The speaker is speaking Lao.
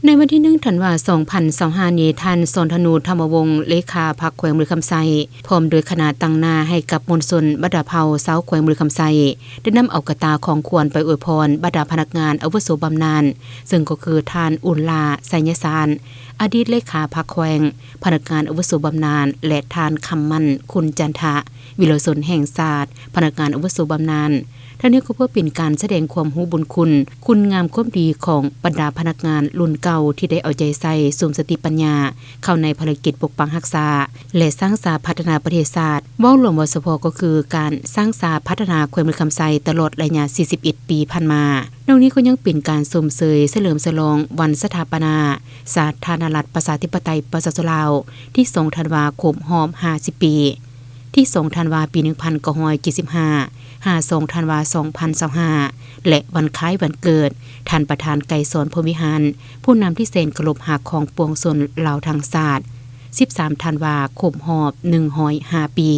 ໃນວັນທີໜຶ່ງ ທັນວາ ສອງພັນຊາວຫ້ານີ້, ທ່ານ ສອນທະນູ ທຳມະວົງ ເລຂາພັກແຂວງບໍລິຄຳໄຊ ພ້ອມດ້ວຍຄະນະ ຕາງໜ້າໃຫ້ກັບມວນຊົນບັນດາເຜົ່າຊາວແຂວງບໍລິຄຳໄຊ ໄດ້ນຳເອົາກະຕ່າຂອງຂວັນໄປອວຍພອນບັນດາພະນັກງານອາວຸໂສບຳນານ, ເຊິ່ງກໍຄືທ່ານ ອຸ່ນຫຼ້າ ໄຊຍະສານ ອະດີດເລຂາພັກແຂວງ, ພະນັກງານອາວຸໂສບຳນານ ແລະ ທ່ານ ຄຳໝັ້ນ ຄຸນຈັນທະ ວິລະຊົນແຫ່ງຊາດ ພະນັກງານອາວຸໂສບຳນານ. ທັງນີ້ກໍເພື່ອເປັນການສະແດງຄວາມຮູ້ບຸນຄຸນ, ຄຸນງາມຄວາມດີຂອງບັນດາພະນັກງານລຸ້ນເກົ່າທີ່ໄດ້ເອົາໃຈໃສ່ສຸມສະຕິປັນຍາເຂົ້າໃນພາລະກິດປົກປັກຮັກສາ ແລະ ສ້າງສາພັດທະນາປະເທດຊາດ. ເວົ້າລວມເວົ້າສະເພາະກໍຄືການສ້າງສາພັດທະນາແຂວງບໍລິຄຳໄຊຕະຫຼອດໄລຍະ ສີ່ສິບເອັດ ປີຜ່ານມາ. ນອກນີ້ກໍຍັງເປັນການຊົມເຊີຍສະເຫຼີມສະຫຼອງວັນສະຖາປະນາສາທາລະນະລັດ ປະຊາທິປະໄຕ ປະຊາຊົນລາວ ທີສອງ ທັນວາ ຄົບຮອບ ຫ້າສິບ ປີ, ທີສອງ ທັນວາ ປີ ໜຶ່ງພັນເກົ້າຮ້ອຍເຈັດສິບຫ້າ ຫາ ສອງ ທັນວາ ສອງພັນຊາວຫ້າ ແລະ ວັນຄ້າຍວັນເກີດທ່ານປະທານ ໄກສອນ ພົມວິຫານ ຜູ້ນຳທີ່ແສນເຄົາລົບຮັກຂອງປວງຊົນລາວທັງຊາດ, ສິບສາມ ທັນວາ ຄົບຮອບ ໜຶ່ງຮ້ອຍຫ້າ ປີ.